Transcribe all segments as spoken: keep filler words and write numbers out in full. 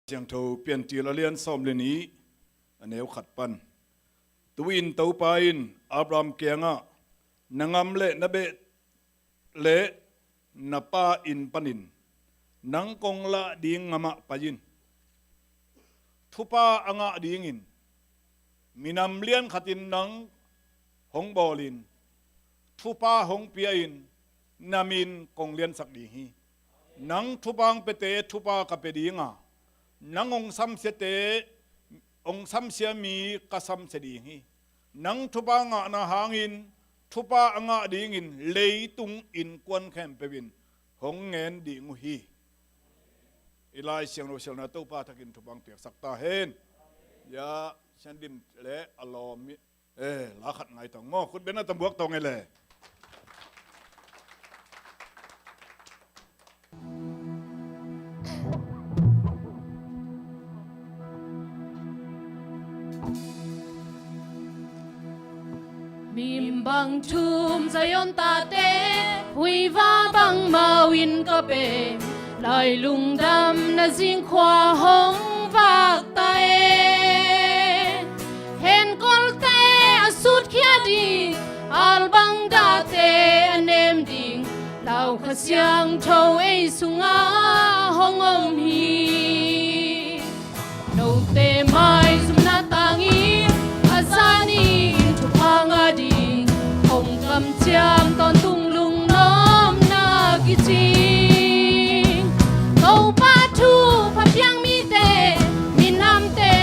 Siangtho Piantil a lian sawm le nih, a neu khat pan. Tu-in Topa in Abraham kiangah, na ngam le na beh le na pa inn panin nang kong lah ding gamah pai in. Thupha a ngah dingin minam lian khatin nang hong bawlin, thupha hong pia-in, na min kong liansak ding hi. Nang thupha hong piate thupha ka pia ding a, nang hong samsiate hong samsia mi ka samsia ding hi. Nang thupha ngahna hangin thupha a ngah dingin leitung innkuan khempeuh in hong ngen ding uh hi. I Lai Siangtho sialna Topa thakin thupha hong piaksak ta hen. Ya, Sian Dim le a lawm eh, la khat ngai tawng maw, khut beng a tam buak tawng e le. Mim bang thum Zion tate, huiva bang mau in ka pe, lai lungdam na zingkhua hong vak ta e. Henkolte a sutkhia ding, albang date a nem ding, lau Kha Siangtho ei sungah hong om hi. Note maizumna tangin a zanin thupha ngah ding, hong kamciam tawntung lungnopna kicing. Topa thupha piang mite, minamte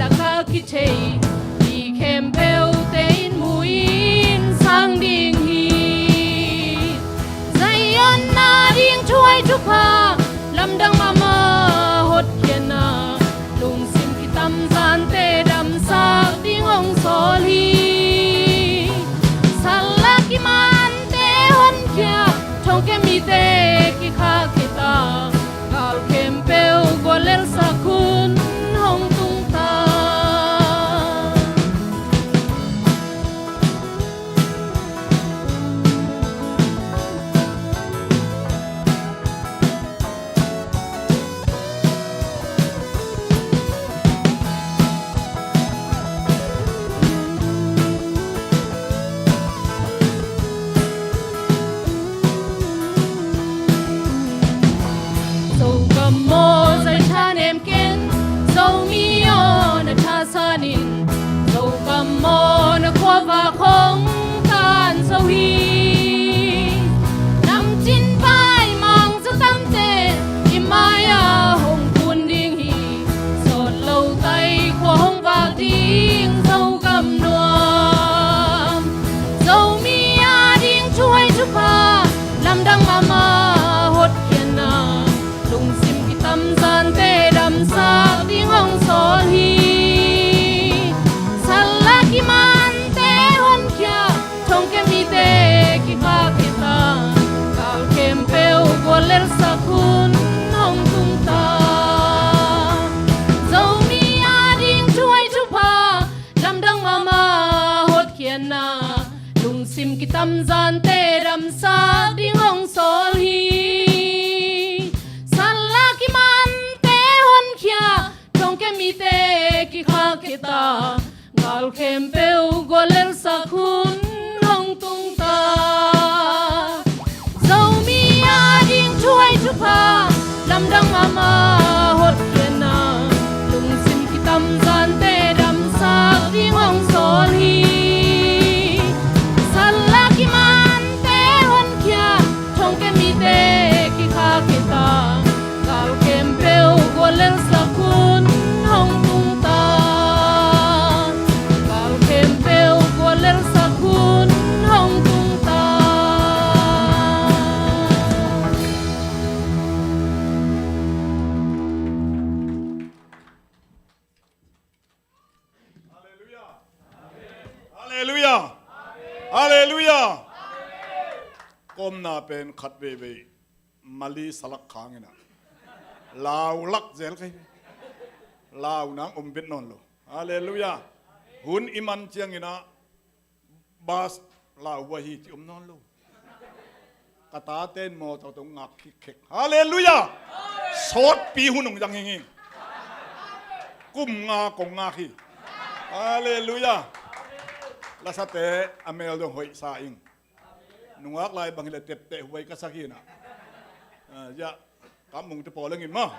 lakah kithei, mi khempeuhte in mu-in sang ding hi. Zion ading thuhoih thupha, lamdang mahmah hotkhiatna, lungsim kitamzante damsak ding hong sawl hi. Sal a kimante honkhia, thongkia mite kikhah khit a, gal khempeuh guallelsak hun hong tung ta. Zogam maw, zai thanem ken, Zomi aw na thasan in, Zogam maw na khuavak hong tan zo hi. Namcin pai mang zatamte i mai-ah hong kun ding hi. Sawt lo tai khua hong vak ding Zogam nuam. Zomi ading thuhoih thupha, lamdang mahmah hotkhiatna, lungsim kitamzante damsak ding hong sawl hi. Sal a kimante honkhia, thongkia mite kikhah khit a, gal khempeuh guallelsak hun hong tung ta. Zomi ading thuhoih thupha, lamdang mahmah hotkhiatna, lungsim kitamzante damsak ding hong sawl hi. Sal a kimante honkhia, thongkia mite kikhah khit a, gal khempeuh guallelsak hun hong tung ta. Zomi ading thuhoih thupha, lamdang mahmah hotkhiatna, lungsim kitamzante damsak ding hong sawl hi. Sal a kimante honkhia, thongkia mite kikhah khit a, gal khempeuh guallelsak hun hong tung ta. Gal khempeuh guallelsak hun hong tung ta. Halleluiah. Halleluiah. Halleluiah. Kawmna pen khat veivei Mali salak khang inah lau lak zel kei. Lau nang om bet nawn lo. Halleluiah. Hun i man cianginah bas lau uh ahi ci om nawn lo. Ka tate in mawtaw tawh ngak khikkhek. Halleluiah. Sawtpi hun hong zang hing hi. kum nga kong ngak hi. Halleluiah. Lasate a mel dong hoih sa ing. Nungak lai bang hileh tepteh huai ka sak hi na. Ah, ya, kam mung te pawl lengin maw.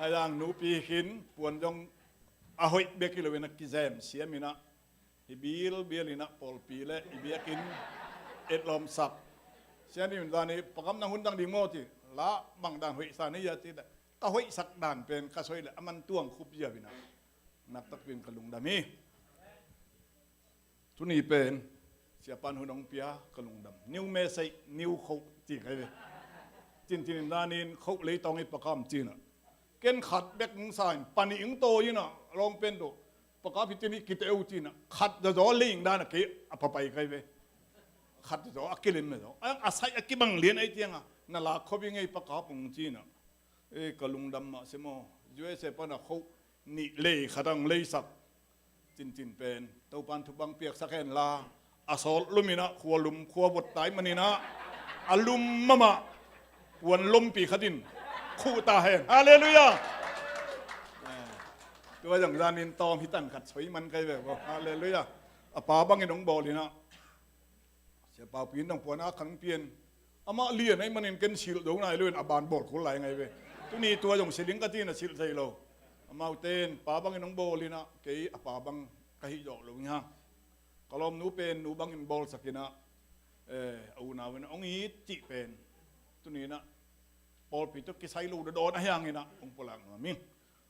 A yang nupi khin puan dong a hoih bek hi lo in a kizem siam in a. Hi bilbil in a pawlpi le i biakinn etlawm sak. Sian in zani pakam nang hun dang ding maw ci. La bang dan hoih sa ni ya ci. Ka hoihsak dan pen ka soi le a man tuang khup zia in a. Naktak pin ka lungdam hi. Tuni pen siapan hun hong pia ka lungdam. New message, new hope ci kai ve. Cintin in danin hope leitawng i pakam cina. Ken khat bek ng sa in pani ing to ina long pen to. Pakap hi tini kite eu cina. Khat zazaw leing dana kei a papai kai ve. Khat zazaw a kilim na zaw. A sai a kibang lian ai tianga. Na la khobi ngei pakap ung cina. E ka lungdam mah se maw. U S A pana hope nih lei khat ang leisak. Cincin pen Topan thupang piaksak hen la a sawt lum in a khua lum khua vot tai man in a a lum mahmah puan lompi khat in khuh ta hen. Halleluiah. Tua zong zanin tawm hi tan khat soi man kai ve bo. Halleluiah. A pa bangin hong bawl in a Sia Pau Pin dong puan a khang pian. Amah lian ai manin ken silh do nai lo in a ban bawl khul lai ngai ve. Tuni tua zong siling ka tin a silh thei lo. Amau ten pa bangin hong bawl in a kei a pa bang ka hih zawh lo ing hang. Ka lawm nu pen nu bangin bawlsak in a, eh, a unau in a hong it cih pen. Tuni in a pawlpi tawh kisai lo dadawn a hiang in a hong pulak nuam ing.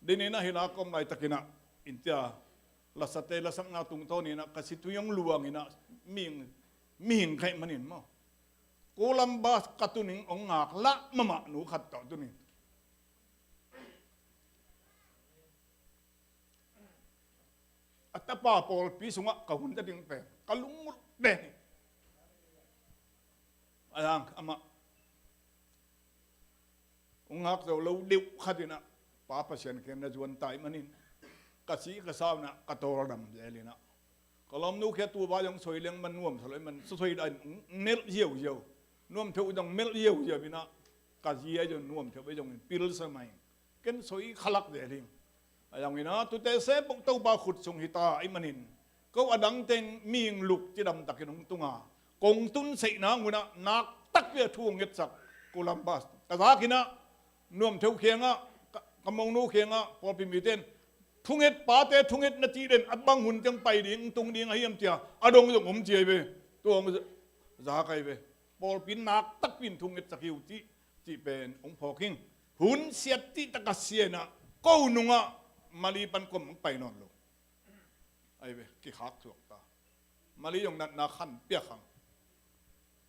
Din in a hi la kawm laitak in a in tia lasate lasakna tungtawn in a ka situi hong luang in a mihing, mihing khaih manin maw. Columbus ka tuning hong ngak lah mahmah nu khat tawh tunin. A tapa pawlpi sungah ka hun ta ding pen ka lungmut den hi. A yang amah hong ngak zo lo deuh khat in a Pa Pasian kiang na zuan tai manin ka si ka sau in a ka tawldam zel in a ka lawmnu khia tu ba zong soi leng man nuam sa lo i man sosoi dan hong melh ziauziau. Nuam theuh zong melh ziauziau in a ka zi ai zong nuam theuh ai zong in pil sa mai. Ken soi khalak zel hing. A yang in a tute se bok Topa khut sung hi ta i manin ko a dang teng mihing luk cidam takin hong tunga kong tun seihna hong hun a nak takpi a thu hong ngetsak Columbus. Ka zak in a nuam theuh khiangah ka, ka mongnu khiangah pawlpi miten thunget pate thunget na cih den a bang hun teng pai ding tung ding a hiam tia a dong zong om ci ai ve. Tua hong za kai ve. Pawlpi nak takpin thungetsak hi uh cih, cih pen hong phawk hing. Hun siat cih taka sia in a ko nungah Mali pan kom hong pai nawn lo. Ai ve, kikhak thuak ta. Mali zong natna khan piak hang.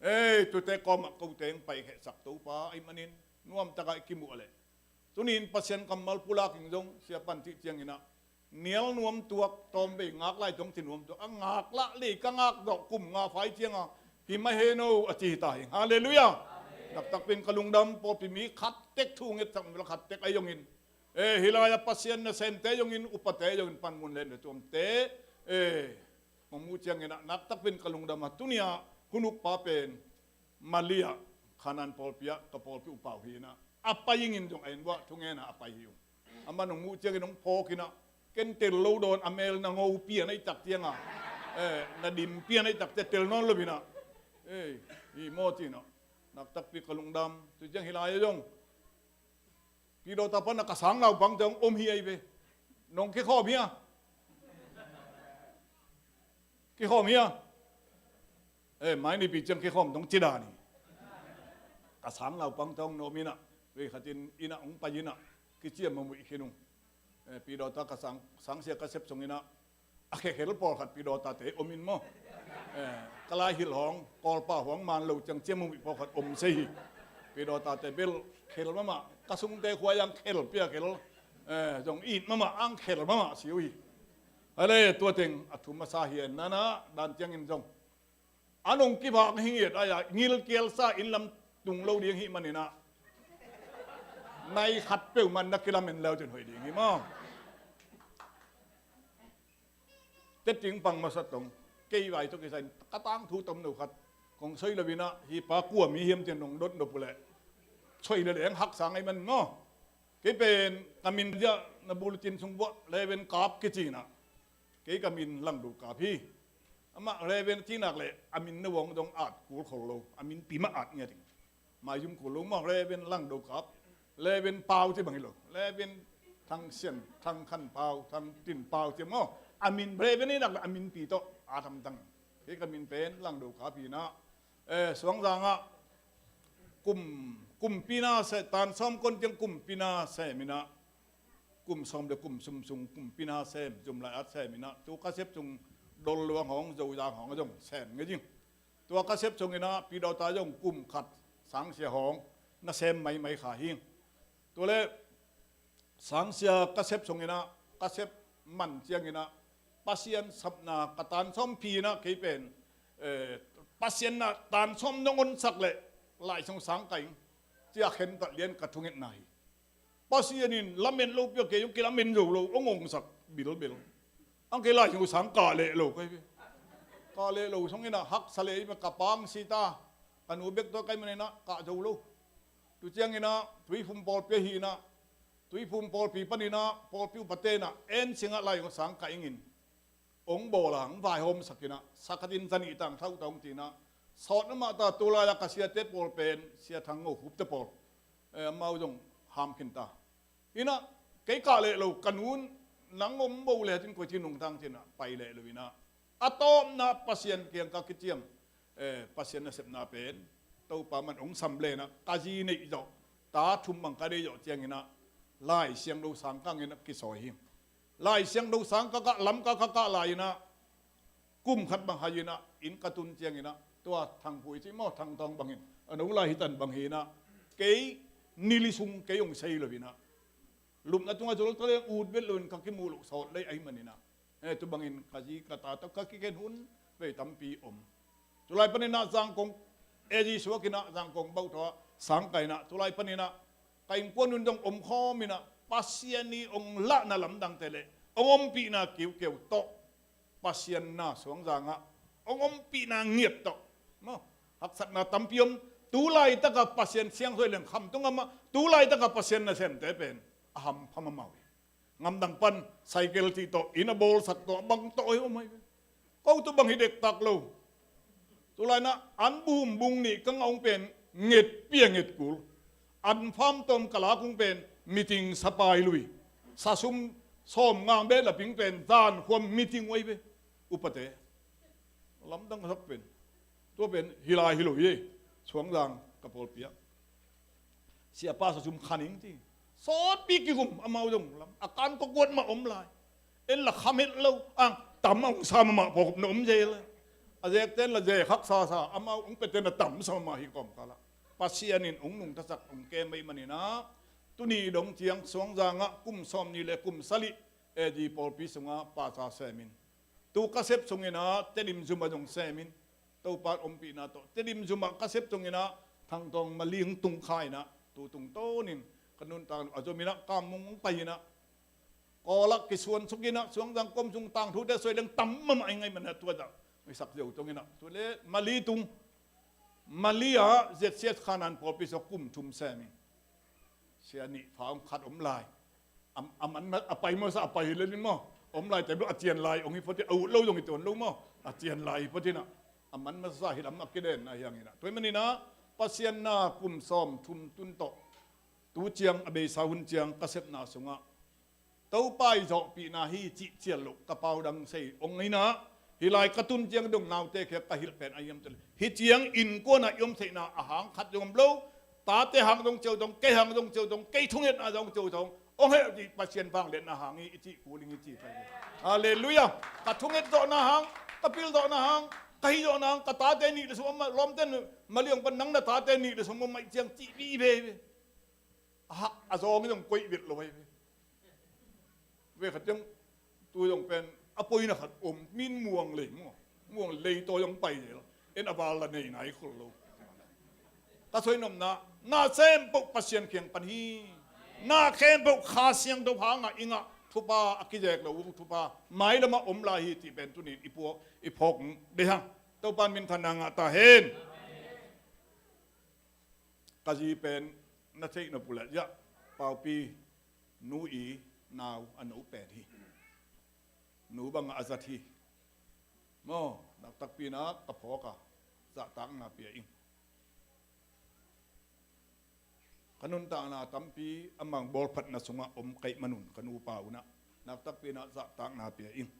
Ei, tute kawmah kote hong pai khehsak Topa ai manin nuam takah i kimuh a leh. Tunin Pasian kammal pulak in zong sia pan cih ciang in a nial nuam tuak tawm bei ngak lai tong ci nuam tuak a ngak lah lei ka ngak zawh kum nga fai cianga hi mah hen o a ci hi ta hi. Halleluiah. Naktak pin ka lungdam pawlpi mi khat tek thu ngetsak mi la khat tek ai zongin. E, hi lai-ah Pasian nasemte zongin, upate zongin panmun le na tuamte, e, hong muh ciangin ah naktak pen ka lungdam a, tuni-ah hun ukpa pen Mali-ah, Khanaan pawlpi-ah ka pawlpi upa uh hi in ah, a pai ingin zong a inn uah thungen a a pai hi ung. Aman hong muh ciangin hong phawk in ah, ken tel lo dawn, a mel na ngo pian ahih tak ciangah, e, na dim pian ahih tak ciang tel nawn lo in ah, e, hi maw ci in ah, naktak pi ka lungdam. Tu ciang hi lai-ah zong Pidawta pan a ka sang naupangte hong om hi ahi ve. Nong kikhawm hi a? Kikhawm hi a? E, mai nipi ciang kikhawm dong ci dan hi. Ka sang naupangte hong na om in ah, vei khatin in ah hong pai in ah, kiciam a muih khin ung. E, Pidawta ka sang, sangsia ka sep sung in ah, a khekhel pawlkhat Pidawtate om in maw? E, ka lai hilh hawng, Kawlpa hawng man lo ciang ciam a muih pawlkhat om sei hi. Pidawtate bel khel mahmah, ka sungte khua yang khel pia khel, e, zong it mahmah, ang khel mahmah si uh hi. Hale, tua teng a thu masa hi en nana, dan ciangin zong a nong kivak hi ngiat ai-a ngilkial sa inn lam tung lo ding hih manin ah, nai khat peuhmah na kilamen leu cin hoih ding hi maw? Teting pang masa tong kei vai tawh kisai in ka tangthu tomno khat kong soi lo in ah, hi pa kua mi hiam cin nong dot nop uh leh soi le leng haksa ngei man maw? Kei pen ka min zia Na bulletin sung vuah Reverend Kap kici in ah, kei ka min Langdo Kap hi. Amah Reverend a cih nak leh a min na uang zong at kul khol lo, a min pi mah at ngiat ing. Maizum kul lo maw, Reverend Langdo Kap, Reverend Pau ci bang hi lo, Reverend Thang Sian, Thang Khan Pau, Thang Tin Pau ci maw. A min Reverend hi nak leh a min pi tawh at hamtang. Kei ka min pen Langdo Kap hi in ah, eh, Suangzang ah kum, kumpi na sem, tan sawm kon ciang kumpi na sem in ah, kum sawm le kum sum sung kumpi na sem, zum lai at sem in ah, tu ka sep sung Dol Luang hawng, Zozang hawng a zong sem ngei ding. Tua ka sep sung in ah Pi Dawta zong kum khat sangsia hawng na sem maimai kha hi. Tua leh sangsia ka sep sung in ah, ka sep man ciang in ah, Pasian sapna ka tan sawm phi in ah, kei pen, eh, Pasian na tan sawm nong onsak leh Lai Siangtho sang kah ing, ci a khentat lian ka thungetna hi. Pasian in lamen lo pia, kei zong kilamen zo lo, ong ongsak bilbil. Ang kei Lai Siangtho sang kah leh lo kei ve. Kah leh lo sung in ah haksa leh i ma ka pang si ta. Ka nu bek tawh ka hih man in ah kah zo lo. Tu ciang in ah Tuiphum pawlpi ahi in ah, Tuiphum pawlpi pan in ah pawlpi upate in ah, en sing ah Lai Siangtho sang kah ing in, ong bawl a, ong vaihawmsak in ah, sa khat in za nih tang thau tawng ci in ah, sawt na mah ta. Tu lai-a ka siate pawl pen Sia Thang Ngo Khup te pawl, eh, amau zong ham khin ta. In ah kei kah leh lo, ka nu'n nang om bo leh cin koi ci nungtang ci in ah pai leh lo in ah, a tawpna Pasian kiang ka kiciam, eh, Pasian nasepna pen Topa man ong sam leh in ah, ka zi neih zawh, ta thum bang ka deih zawh ciang in ah Lai Siangtho sang kah ing in ah kisawi hi. Lai Siangtho sang ka kah, Lamka ka kah lai in ah, kum khat bang hai in ah inn ka tun ciang in ah, tua Thang Pui ci maw, Thang Tawng bang in, a no lai hi tan bang hi in ah, kei ni li sung kei ong sei lo in ah, lupna tungah zol ta leng ut vet lo in ka kimuh loh sawt lei ahih man in ah, eh, tu bang in ka zi ka ta tawh ka kikhen hun vei tampi om. Tu lai pan in ah Zangkong, eh, Jesuh a kin ah Zangkong bauh tawh sang kah in ah, tu lai pan in ah ka innkuan un zong omkhawm in ah, Pasian i ong lahna lamdangte leh ong ompihna kiukiu tawh, Pasian na Suangzang ah ong ompihna ngiat tawh, maw, haksatna tampi om. Tu laitak a Pasian siangtho leng kham tung a mah, tu laitak a Pasian nasemte pen a hampha mahmah uh hi. Ngamdang pan cycle cih tawh, inn a bawlsak tawh, a bang tawh hi om hi. Ko tu bang hi dektak lo. Tu lai-in ah an bum bung nih ka ngah ung pen nget pi a nget kul. An fam tawm ka lak ung pen meeting sa pai lui. Sa sum sawm ngang beh la ping pen zan khuam meeting uh ahi ve. Upate lamdang ka sak pen, tua pen hi lai hi lo hi. Suangzang ka pawlpi ah siapa sa sum khan ing ci. Sawtpi kikum, amau zong lam a kan kawkuat mah om lai. En la kham het lo, ang tam a hong sa mahmah pawlkop na om zel. A zekten la ze khak sasa, amau hong peten a tam sa mahmah hi kawmkal ah. Pasian in hong nungtasak hong kem ahih manin ah, tuni dong ciang Suangzang ah kum sawmnih le kum sagih, A G pawlpi sungah pasa sem in. Tu ka sep sungin ah Tedim zum ah zong sem in. Topa ompihna tawh Tedim zum ah ka sep sungin ah Thangtawng Mali hong tung kha in ah, tu tungtawnin ka nuntak a zom in ah Kammung hong pai in ah, Kawl ah kisuan suk in ah, Suangzang kom sung tangthute soi leng tam mahmah hi ngai man ah, tua dah hong sak ziau tong in ah, tu le Mali tung, Mali ah Z C S Khanan pawlpi sung kum thum sem in. Sia nih pha hong khat om lai. A, a man ma, a pai masa, a pai hi lel in maw. Om lai te bel a cian lai hong hi phot in, a ut lo zong hi tuan lo maw. A cian lai hi phot in ah, a man masa hi lam a kiden na hiang in ah. Tua ahih manin ah Pasian na kum sawm thum tun tawh, tu ciang a beisa hun ciang ka sepna sungah Topa i zawhpihna hi cih cial loh ka pau dang sei hong in ah, hih lai ka tun ciang dong naute khia ka hilh pen a hiam cih leh, hih ciang innkuan ah i om theihna a hang khat zong om lo, tate hang zong ciau zong, kei hang zong ciau zong, kei thungetna zong ciau zong, hong heh cih Pasian vangliatna hang hi i cih kul ing i ci thei. Halleluiah. Ka thunget zawhna hang, ka pil zawhna hang, ka hih zawhna hang, ka tate nih le sung om mah, lawmten Mali hong pan nang na tate nih le sung om mah i ciang cih bih ve ve. A hak a zawng in zong koih vet lo ahi ve. Ve khat ciang tu zong pen a poina khat om, min muang lei maw. Muang lei taw zong pai zel. En a val la nei nai khol lo. Ka soi nopna, na sem peuh Pasian kiang pan hi. Na khempeuh Kha Siangtho hangah i ngah thupha a kizek lo uh thupha mailam ah om lai hi cih pen tuni i puak, i phawk dei hang. Topa in minthanna ngah ta hen. Ka zi pen na theih nop uh leh, ziah, Paupi nu i nau a no pen hi. Nu bangah a zat hi. Maw, naktakpi inah ka phawk a zahtakna pia ing. Ka nuntakna tampi a mang bawlphatna sungah om ka hih manun ka nupa unah naktakpi inah zahtakna pia ing.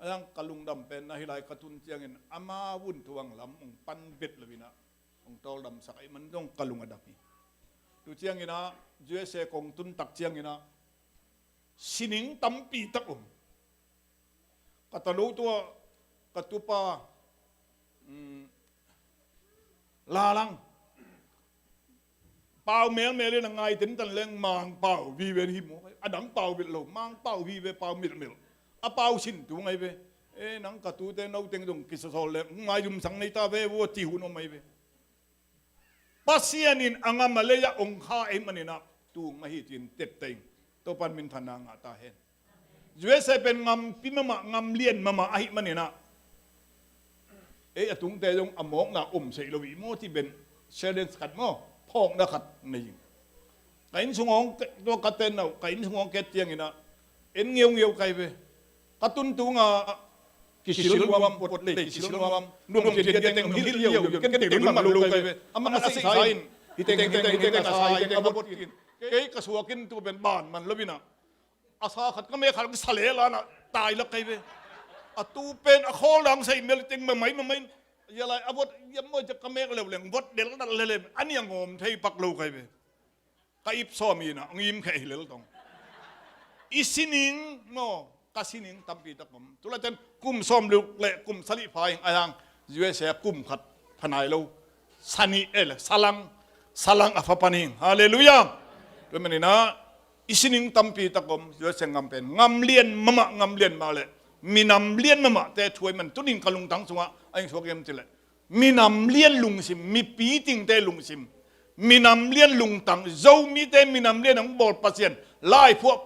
A yang ka lungdam pen na hih lai ka tun ciangin ama vun thuang lam hong pan bet lo inah hong tawldamsak ahih man zong ka lung a dam hi. Tu cianginah U S A kong tun tak cianginah sining tampi tak om. Ka talo tua ka tupa, um, lalang pau melmel in a ngai tentan leng Mangpau vive hi maw. A dang pau vet lo, Mangpau vive, pau melmel. A pau sin tu ngai ve. E, nang ka tute no teng zong kisasawl leng ngai zumsang nei ta ve vua ci hun om mai ve. Pasian in a ngam a lei-ah ong kha ei maninah tung mah hi tin tepteng Topan minthanna ngah ta hen. U S A pen ngampi mahmah, ngam lian mahmah ahih maninah ei a tungte zong a mawkna om sei lo i maw ti ben challenge khat maw, phawkna khat nei ing. Ka inn sungawng tua ka ten nau, ka inn sungawng ket cianginah en ngeungeu kai ve. Ka tun tunga kisil nuam, pot lei kisil nuam, nuam cian cian teng hilh liau liau ken teng mang lo kai ve. Amah a sei sa in hiteng hiteng hiteng a sa hiteng a bot in kei ka suakin tu pen ban man lo inah a sa khat ka mek khat sa le lana tai lak kai ve. A tu pen a khawl dang sei mel teng mamai mamai in ia lai a vot ia mawi cia ka mek leu leng vot del dal lelem a nia ngawm thei pak lo kai ve. Ka ip sawm inah ong im kheh hi lel tong. I sining maw, ka sining tampi tak om. Tulaiten kum sawm luk le kum salih pha ing a yang U S A kum khat phanai lo. Sani eh le salang, salang a fa paning. Halleluiah. Tua maninah i sining tampi tak om. U S A ngam pen ngam lian mahmah, ngam lian mah le minam lian mahmah te thuai man tunin ka lungtang sungah a ing suak em ti le minam lian lungsim, mipi tingte lungsim, minam lian lungtang, Zomite minam lian a hong bawl Pasian lai phuah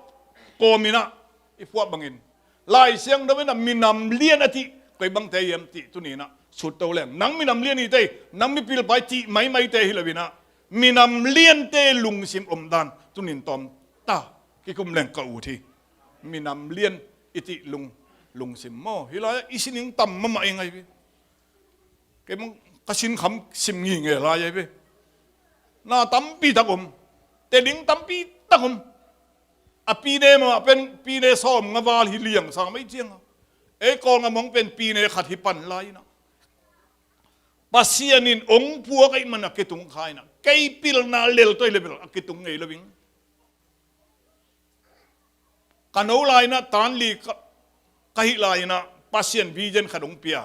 kawminah i phuah bangin Lai Siangtho inah minam lian a tih koi bangte hiam tih tuninah sutto leng nang minam lian i tei, nang mipil pai tih maimaite hi lo inah minam liante lungsim omdan tunin tawm ta kikum leng ka ut hi. Minam lian i tih lung, lungsim maw, hih lai-ah i sining tam mahmah i ngai hi. Kei mong ka sinkham sim nginge lai ahi ve. Na tampi tak om. Teding tampi tak om. A pine mah pen pine sawm nga val hi liang sa mai cianga. Ei Kawlngam hong pen pine khat hi pan lai inah Pasian in ong puak aih man a kitung kha inah kei pilna lel toi le bel a kitung ngei lo ing. Ka no lai inah tanli ka, ka hih lai inah Pasian vision khat hong pia.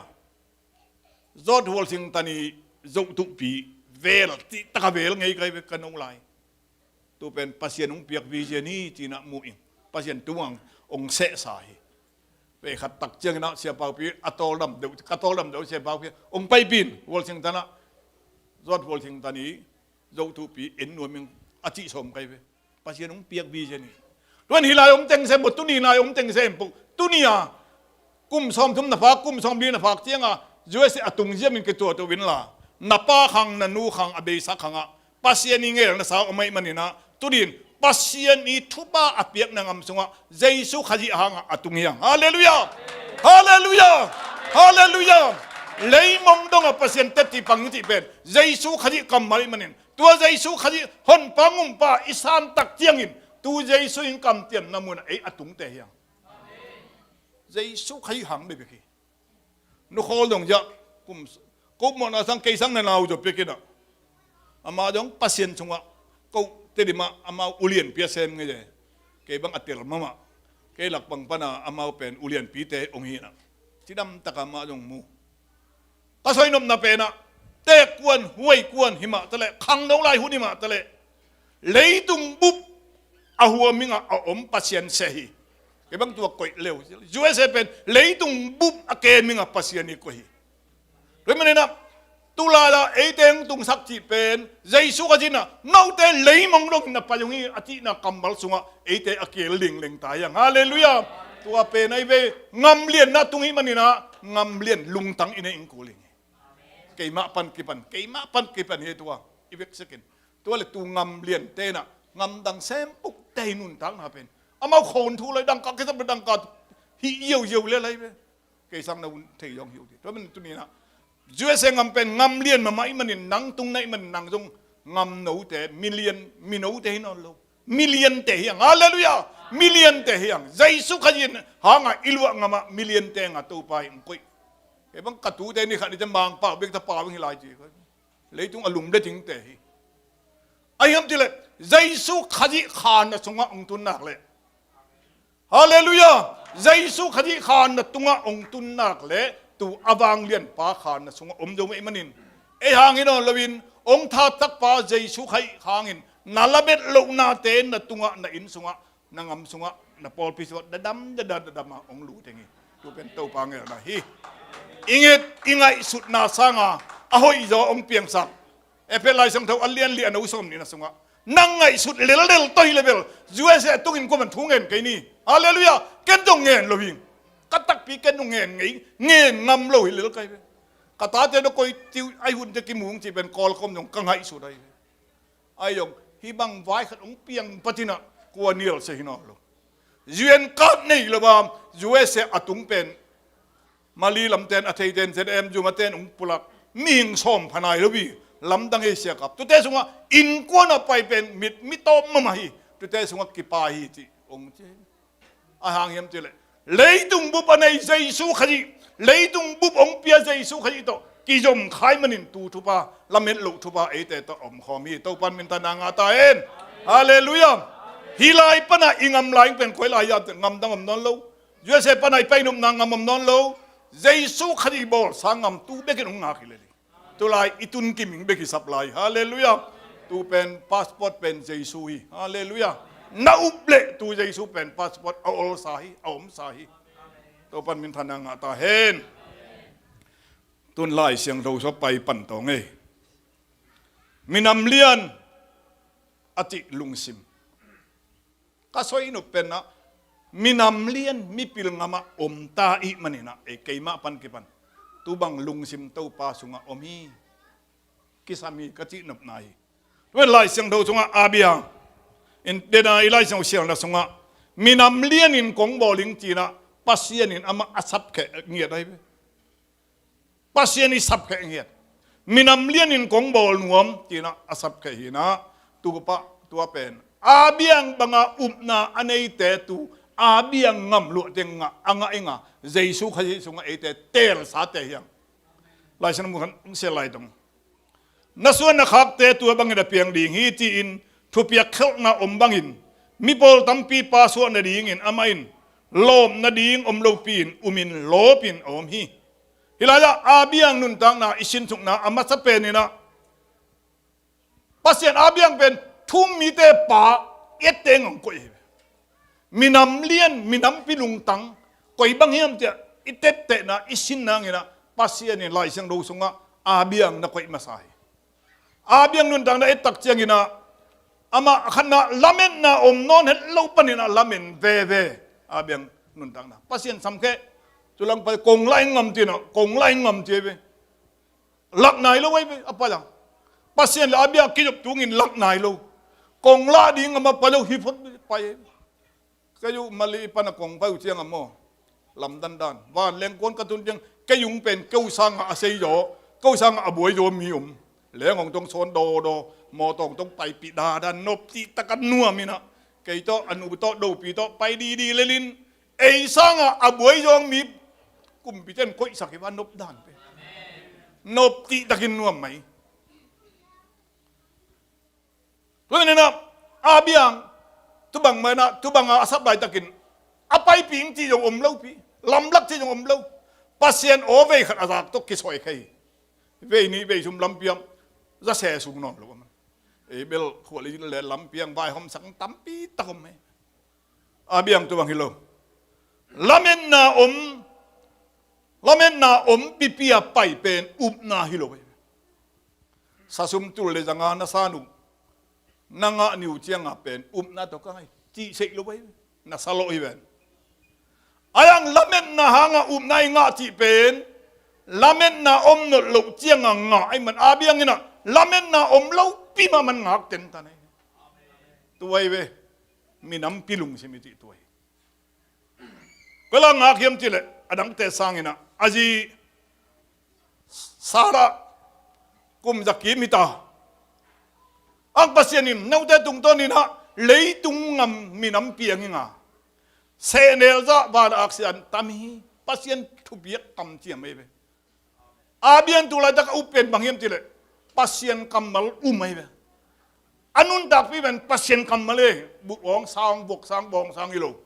George Washington i zohtuhpi vel, cih taka vel ngei kai ve ka no lai. Tu pen Pasian hong piak vision hi cinah mu ing. Pasian tungah ong sehsa hi. Vei khat tak cianginah siapaupi a tawldam deuh, ka tawldam deuh siapaupi ong paipin Washington ah George Washington i zohtuhpi en nuam ing a cih sawm kai ve. Pasian hong piak vision hi. Tuan hih lai om teng sem po, tuni lai om teng sem po. Tuni a kum sawmthum na phak, kum sawmli na phak cianga U S A a tung ziamin kituahtuah inla na pa khang, na nu khang a beisa khangah Pasian i ngelna sa om aih maninah tunin Pasian i thupha a piakna ngam sungah Jesu Khazih hangah a tung hiang. Halleluiah. Halleluiah. Halleluiah. Leimong dongah Pasian tetti pang cih pen Jesu Khazih kammal aih manin tua Jesu Khazih honpa ngumpa i santak ciangin tu Jesu in kamtiamna munah ei a tungte hiang. Jesu Khazih hang bekbek hi. Nukhawl dong ziah kum, kum mawhna sang kei sang na nau zaw piakinah amah dong Pasian sungah koh tedimah amau ulianpi a sem ngei e. Kei bang a tel mahmah. Kei lak bang pana amau pen ulianpite ong hinah cidamtaka amah dong mu. Ka soinopna penah teekkuan huaikuan himah taleh khangno lai hun himah taleh leitung bup a huamingah a om Pasian seh hi. Kei bang tua koih leu U S A pen leitung bup a kemingah Pasian i koih hi. Tua hi maninah tulala eite hong tungsak cih pen Jesu Khazih inah note leimong dongin na pai hong hi a cihna kammal sungah eite a keel lingleng ta hiang. Halleluiah. Tua pen ahi ve. Ngamlianna tung hi maninah ngamlian lungtang i nei ing kul ing hi. Keimah pan kipan, keimah pan kipan hi tua i veksekin. Tua le tu ngamlian tenah ngamdang sempuk te hi nuntakna pen Amau khawn thu lai dangka kisam dangka hi ziauziau le lai ve. Kei sang na hun thei zong hi uh ti. Tua man tuni na U S A ngam pen ngam lian mahmah ih manin nang tung na ih manin nang zong ngam note, milian, mi note hi nawn lo. Miliante hi ang. Halleluiah. Miliante hi ang. Jesu Khazih hanga i luah ngamah miliante hanga Topa hi ang koih. Kei bang ka tute ni khat ni te mangpau bek ta pau hi lai ci. Leitung a lum le dingte hi. Ahi hiam tileh Jesu Khazih khanna sungah hong tun nak leh, Halleluiah. Jesu Khazih khanna tungah hong tun nak leh tu a vanglianpa khanna sungah om zo mah ih manin ei hang hi nawn loin hong thattakpa Jesu Khazih hangin na lamet lohnate na tungah, na inn sungah, na ngam sungah, na pawlpi sungah dadam dadam dadam a hong lut ding hi. Tu pen Topa ngelna hi. I nget i ngaihsutna sanga a hoihzaw hong piangsak. Efesa Lai Siangtho a lian li a neu sawm nihna sungah nang ngaihsut lellel tawh hi level U S A tungin kuaman thu ngen kei ni. Halleluiah. Ken zong ngen lo hi. Ka takpi ken zong ngen ngei, ngen ngam lo hi lel kai ve. Ka tate na koi tiu ai hunte kimung ci pen Kawlkom zong ka ngaihsut ahi ve. Ai zong hih bang vai khat hong piang patinah kua nial se hi nawn lo. U N card nei lo a U S A a tung pen Mali lamten a theiten Z M Zuma ten hong pulak mihing sawm pha nai lo hi. Lamdang hei siakap tute sungah innkuan a pai pen mit mi tawm mahmah hi. Tute sungah kipa hi cih hong ci. A hang hiam cileh leitung bup a nei Jesu Khazih, leitung bup hong pia Jesu Khazih tawh kizom khai manin tu thupha, lamet loh thupha eite tawh a omkhawm hi. Topan minthanna ngah ta hen. Halleluiah. Hih lai pana i ngam lai pen koi lai ah ngamdang om nawn lo. U S A pana i painopna ngam om nawn lo. Jesu Khazih bawlsa ngam tu bekin hong ngak hi lel hi. Tulai i tun kiming bek hi sap lai. Halleluiah. Tu pen passport pen Jesu hi. Halleluiah. Na up leh tu Jesu pen passport a olsa hi, a omsa hi. Topan minthanna ngah ta hen. Tun Lai Siangtho sua pai pan tawng ei. Minam lian a cih lungsim. Ka soi nop penah minam lian mipil ngamah om ta ih maninah ei keimah pan kipan tubang lungsim Topa sungah om hi. Kisam hi ka cih nopna hi. Tuan Lai Siangtho sungah a bia in dena i Lai Siangtho sialna sungah minam lianin kong bawl ing cinah Pasian in amah a sapkheh ngiat ahi ve. Pasian i sapkheh ngiat. Minam lianin kong bawl nuam cinah a sapkheh hinah tu pah tua pen a biang banga upna a neite tu a biang ngam luah teng ngah a ngah i ngah Jesu Khazih sungah eite teelsate hiang. Laisiangtho mun khat hong sial lai tong. Na suan na khakte tua bangin a piang ding hi ci-in thupiak khelhna om bangin mipawl tampi pa suah nadingin amah in lawp nading om lopi-in umin lawpin a om hi. Hih lai-ah a biang nuntakna i sinsukna a masa peninah Pasian a biang pen thu-um mite pa etteng hong koih hi. Minam lian, minampi lungtang koi bang hiam tiah i tettehna i sin nanginah Pasian in Lai Siangtho sungah a biang na koih masa hi. A biang nuntakna ettak cianginah amah a khatna lametna om nawn het lo paninah lamen veve. A biang nuntakna Pasian samkheh. Culang pai kong lai ngam tinah kong lai ngam ti ve. Lak nai lo ahi ve a pai a. Pasian le a biang kizop tungin lak nai lo. Kong lah ding amah pai lo hi phot pai ahi ve. Kei uh Mali pana kong pai uh ciang a maw lamdandan vanleng kuan ka tun ciang kei ung pen keu sangah a sei zaw, keu sangah a buai zaw mi om. Leng hong tong sawn dawdaw maw tawng tong paipih dadan nop cihtak a nuam inah kei tawh a nu tawh dopi tawh pai didi lelin ei sangah a buai zawng mi kumpi ten koihsak hi va nop dan pe nop cihtakin nuam mai. Tuninah a biang tubang manah tubanga a sap laitakin a paiping cih zong om lopi lamlak cih zong om lo. Pasian aw vei khat a zak tawh kisoi khe hi. Vei nih vei sum lampiam zase sung nawn lo a man ei bel khual i le lampiang vaihawmsak tampi tak om hi. A biang tubang hi lo. Lametna om lametna om pipi a pai pen upna hi lo hi. Sasum tul le zanga na san uh na ngah niu cianga pen upna tawh ka ngai cih seih lo bai na sa lawh hi ven. Ayang lametna hanga upna i ngah cih pen lametna om nolh loh cianga ngah ai man a bianginah lametna om lopi mah man ngak tentan hi. Tuai ve. minampi lungsim i cih tua hi. Koi la ngak hiam cih leh a dangte sangin ah a zi Sarah kum za kim hi ta. Ang Pasian in note tungtawnin ah leitung gam minampi a nginga, sehnel zah van a aksi an tam hi. Pasian thupiak kamciam ahi ve. A bian tu laitak a up pen bang hiam cih leh Pasian kammal um ahi ve. A nuntakpih pen Pasian kammal e. Buk awng sang, buk sang, bawng sang hi lo.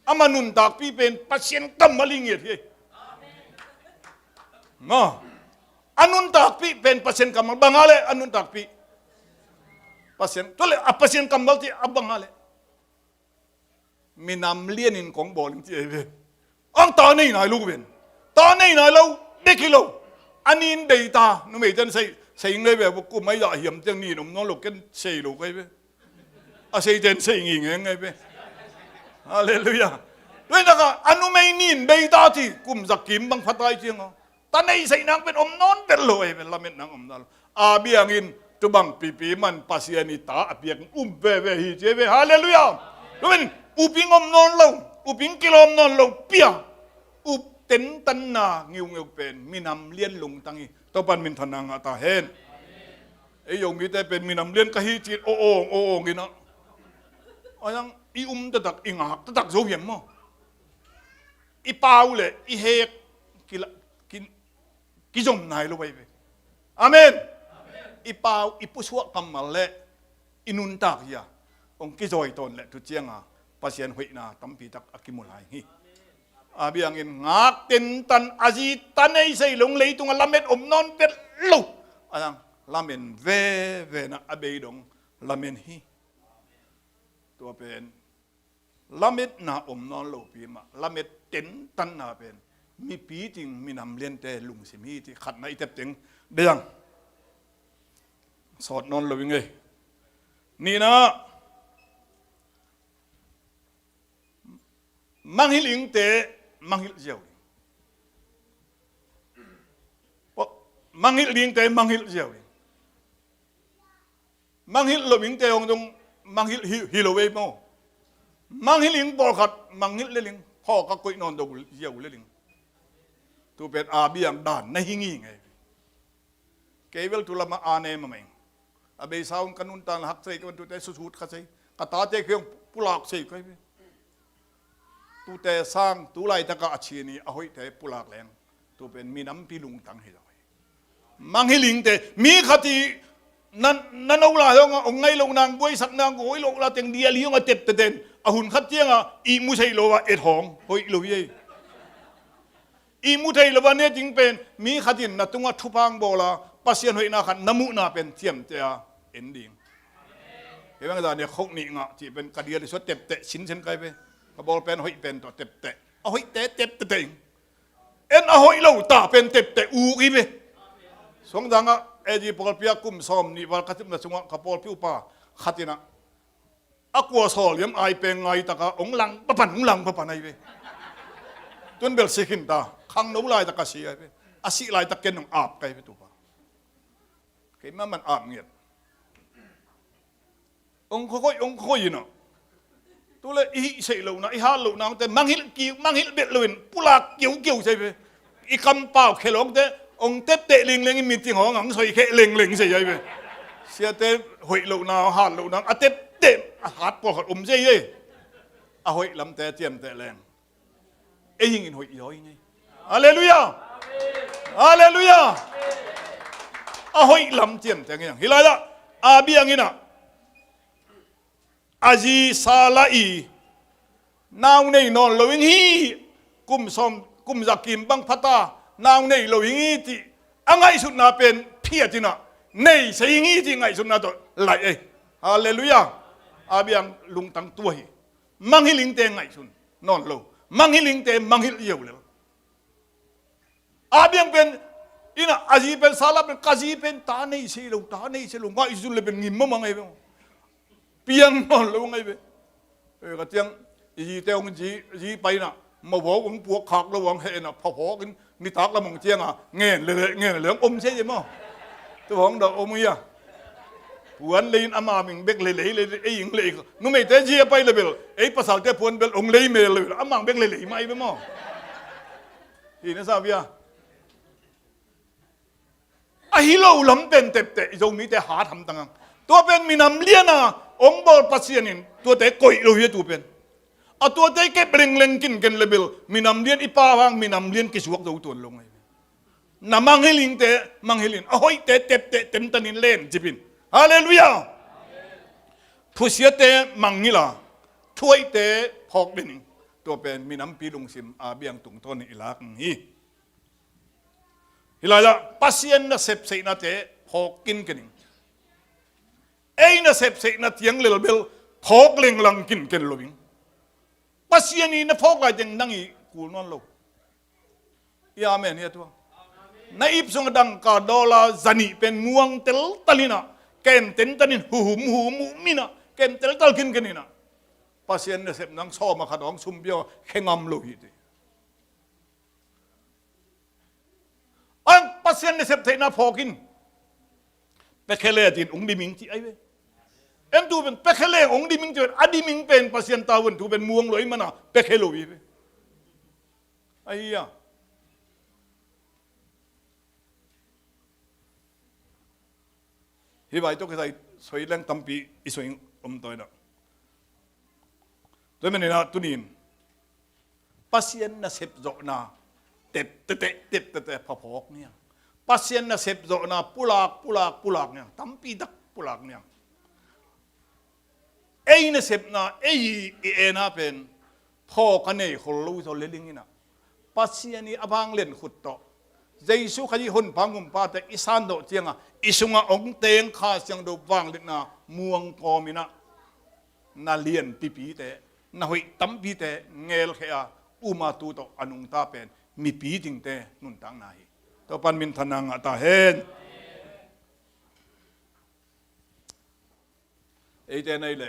Ama nuntakpih pen Pasian kammal hi ngiat hi. Maw, a nuntakpih pen Pasian kammal bang a leh a nuntakpih Pasian, tua leh a Pasian kammal cih a bang a leh minam lianin kong bawl ing ci ahi ve. Ang ta nei nai lo ven. Ta nei nai lo, bek hi lo. A nin bei ta, numeite'n sei, sei ing lei ve, kum ai dah hiam ciang nin om nawn lo, ken sei lo kai ve. A seite'n sei ngingeng ngai ve. Halleluiah. Tua hi takah a numei nin bei ta ci, kum za kim bang pha ta i ciang a, ta nei sei nang pen om nawn vet lo ahi ve, lamet nang om nawn lo. A biangin tu bang pipi man Pasian i ta a piak um veve hi ci ahi ve. Halleluiah. Tua pen uping om nawn lo, uping kilawm nawn lo, pia up tentanna ngiungeu pen minam lian lungtang hi. Topa'n minthanna ngah ta hen. Ei Zomite pen minam lian ka hi ci-in aw awng aw awng in ah, a dang i um taktak, i ngak taktak zo hiam maw? I pau leh i hek kila, ki, kizom nai lo ahi ve. Amen. I pau, i pusuah kammal leh i nuntak hi a, hong kizawi tawn leh tu cianga Pasian hoihna tampi tak a kimu lai hi. A biangin ngak tentan, a zi ta nei sei lo, leitung a lamet om nawn vet lo. A dang lamen veve na, a bei dong lamen hi. Tua pen lametna om nawn lopi mah, lamet tentanna pen mipi cing minam liante lungsim hi ci khatna i tep teng. Dayang, sawt nawn lo i ngei. Nihna, manghilh ingte manghilh ziau ding. Manghilh dingte manghilh ziau ding. Manghilh lo ingte hong dong manghilh hi, hi lo ei maw? Manghilh ing pawlkhat manghilh lel ing, phawk a koih nawn do ziau lel ing. Tu pen a biang dan na hi ngingei. Kei bel tu lamah a ne mameng. A beisa un ka nuntakna hak sei, ka ban tute susut kha sei. Ka tate kiang pulak sei kai ve. Tute sang, tu laitakah a chin i a hoihte pulak leng, tu pen minampi lungtang hi lo hi. Manghilh ingte, mi khat i na, na no lai hong a, hong ngaih loh nang, buaisak nang, hong hoih loh lai teng dial hi hong a tepteten, a hun khat ciangah ihmu thei lo a et hong hoih lo hi ei. Ihmu thei lo a ne ding pen mi khat in na tungah thupha hong bawl a, Pasian hoihna khat na muhna pen ciamteh a en ding. Kei bang zan nih khok nih ngah cih pen ka dial i suah tepteh sinsen kai ve. Ka bawl pen hoih pen tawh tepteh. A hoihte tepteh teh ing. En a hoih lo ta pen tepteh uk hi ve. Suangzangah A G pawlpi ah kum sawm nih val ka cimna sungah ka pawlpi upa khat in ah a kua sawl hiam ai peng ngai taka hong lang papan, hong lang papan ai ve. Tun bel si khin ta, khangno laitak a si ai ve. A sih laitak ken hong ap kai ve tupa. Kei maman ap ngiat. Hong khokhoih, hong khokhoih in ah. Tu le i hih seih lohna, i hat lohna hongte manghilh kiu, manghilh belh loin pulak kiukiu sei ve. I kampau khe lawngte hong tepteh lingleng in meeting hong hong soi kheh lengleng sei ai ve. Siate hoih lohna, hat lohna a tepteh a hat pawlkhat om sei ei. A hoih lamte ciamteh leng ei hingin hoih zaw hi ngei. Halleluiah. Halleluiah. A hoih lam ciamteh ngei ang. Hi lai dah a biang in ah a zi Sarah i nau nei nawn lo ing hi. Kum sawm, kum za kim bang phata nau nei lo ing hi cih a ngaihsutna pen phiat in ah nei sei ing hi cih ngaihsutna tawh laih ei. Halleluiah. A biang lungtang tua hi. Manghilh ingte ngaihsun nawn lo. Manghilh ingte manghilh ziau lel. A biang pen in ah a zi pen Sarah pen ka zi pen ta nei sei lo, ta nei sei lo, ngaihsun le pen ngim mama ngai ve. Piang nawn lo ngai ve. Ka ciang i zite hong zi, zi pai in ah mawhawk hong puak khak lo hong heh in ah phaphawk in nitak lam hong ciang a ngen le le, ngen le le hong om sei maw? Tu hong dah om hi a. Puan lei in ama ming bek lei lei lei, ei ing lei. Numeite zia pai le bel, ei pasalte puan bel ong lei mel le bel, ama bek lei lei mai be maw. Hi na sa bia. A hi lo lam pen tepteh i Zomite hat hamtang ang. Tua pen minam liana ong bawl Pasian in tuate koih lo hi a, tua pen. A tuate kep lengleng kinken le bel minam lian i pa vang minam lian kisuak zo tuan lo ngai. Na manghiling te manghiling, a hoihte tepteh temtanin len cipin. Halleluiah. Thusiate mangngila, thuaihte phawk dening. Tua pen minampi lungsim a biang tungtawnin i lak hi. Hi laiah Pasian nasep seihnate phawk kinkening. Ei nasep seihna tiang lelbel phawk lenglang kinken lo ing. Pasian i na phawk lai teng nang i kul nawn lo. I amen hi a tua. Na ip sung a dangka dollar zanih pen muang teltal inah, kem tentan in huhum huhum uh minah, kem teltal kinken inah. Pasian nasep nang sawm a khat awng sum pia khe ngam lo hi ti. Ang Pasian nasep theihna phawk in. Pekhele a tin ung diming ci ai ve. Em tu pen pekhele ung diming ci pen a diming pen Pasian tawun tu pen muang lo i mana pekhelo i ve. Aia. Hi vai to kisai soi leng tampi i soi om toi na. Tua menina tunin Pasian nasep zawhna teptete teptete phaphawk niang. Pasian nasep zawhna pulak pulak pulak niang, tampi tak pulak niang. Ei nasepna ei i ena pen phawk a nei khol lo zaw leling inah Pasian i a vanglen khut tawh Jesu Khazih honpa ngumpate i sandawh cianga i sunga ong teng Kha Siangtho vangliatna muang kawm inah na lianpipite, na hoih tampite ngelkheh a uma tu tawh a nungta pen mipi dingte nuntakna hi. Topan minthanna ngah ta hen. Eite nei le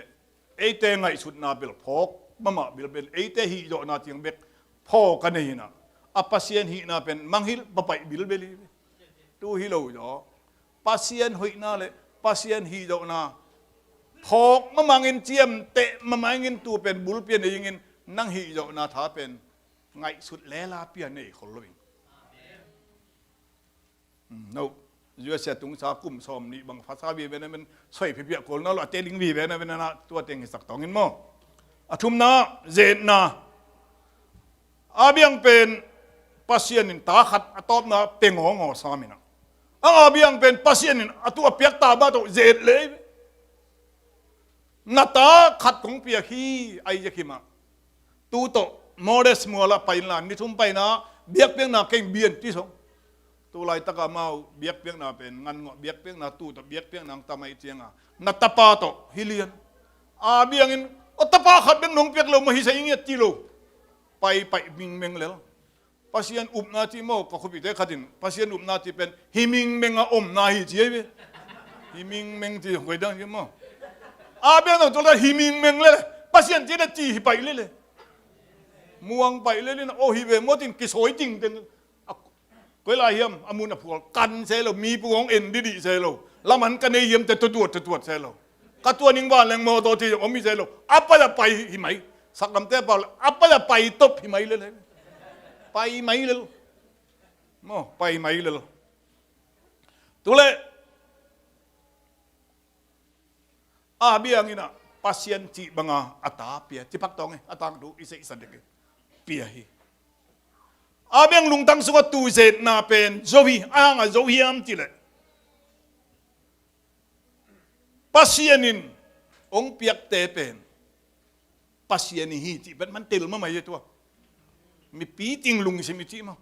eite ngaihsutna bel phawk mahmah bilbel, eite hihzawhna tiang bek phawk a nei inah a Pasian hihna pen manghilh papaih bilbel hi. Tu hi lo zaw. Pasian hoihna le Pasian hihzawhna phawk mamangin ciamteh mamangin tu pen bulpia nei ingin nang hihzawhna tha pen ngaihsut lela pia nei khol lo ing. No, U S A tungsa kum sawm nih bang fasa vive na ven soi phipiah kol na lo a teling vive na ven na tua teng hisak tawngin maw. A thumna, zetna. A biang pen Pasian in ta khat a tawpna pe ngawngawsa minah. Ang a biang pen Pasian in a tu a piak ta ba tawh zet lei. Na ta khat kong piak hi, Isaac hi mah. Tu tawh Moses muala paina ni thum paina biakpiakna keng bian ti song. Tu laitaka mau biakpiakna pen ngan ngawh biakpiakna tu tawh biakpiakna ang tamai cianga na tapa tawh hi lian. A biangin aw tapa khat bek nong piak lo maw hi sa ingiat ti lo. Pai pai mingmeng lel. Pasian upna ci maw ka khupite khatin Pasian upna ci pen hi mingmeng a omna hi ci ei ve. Hi mingmeng ci koi dang ci maw. A biang tawh tawh hi mingmeng lele Pasian ci na ci hi pai lele. Muang pai lele na aw hi ve maw tin kisawi ting teng. Koi lai hiam a mun a phual kan se lo mi pu hong en didih se lo. Laman ka nei hiam te tutuat tutuat se lo. Ka tua ning vanleng mawtaw ci om hi se lo. A pai a pai hi mai. Saklamte pau le a pai a pai top hi mai lel. Pai mai lel. Maw pai mai lel. Tule a biang inah Pasian cih banga a ta pia cipak tawng e a tangtu i seihsa dek e pia hi. A biang lungtang sungah tu zetna pen zo hi a hanga zo hiam cileh Pasian in hong piakte pen Pasian i hi cih pen man tel mamai e tua. Mipi ting lungsim i cih maw.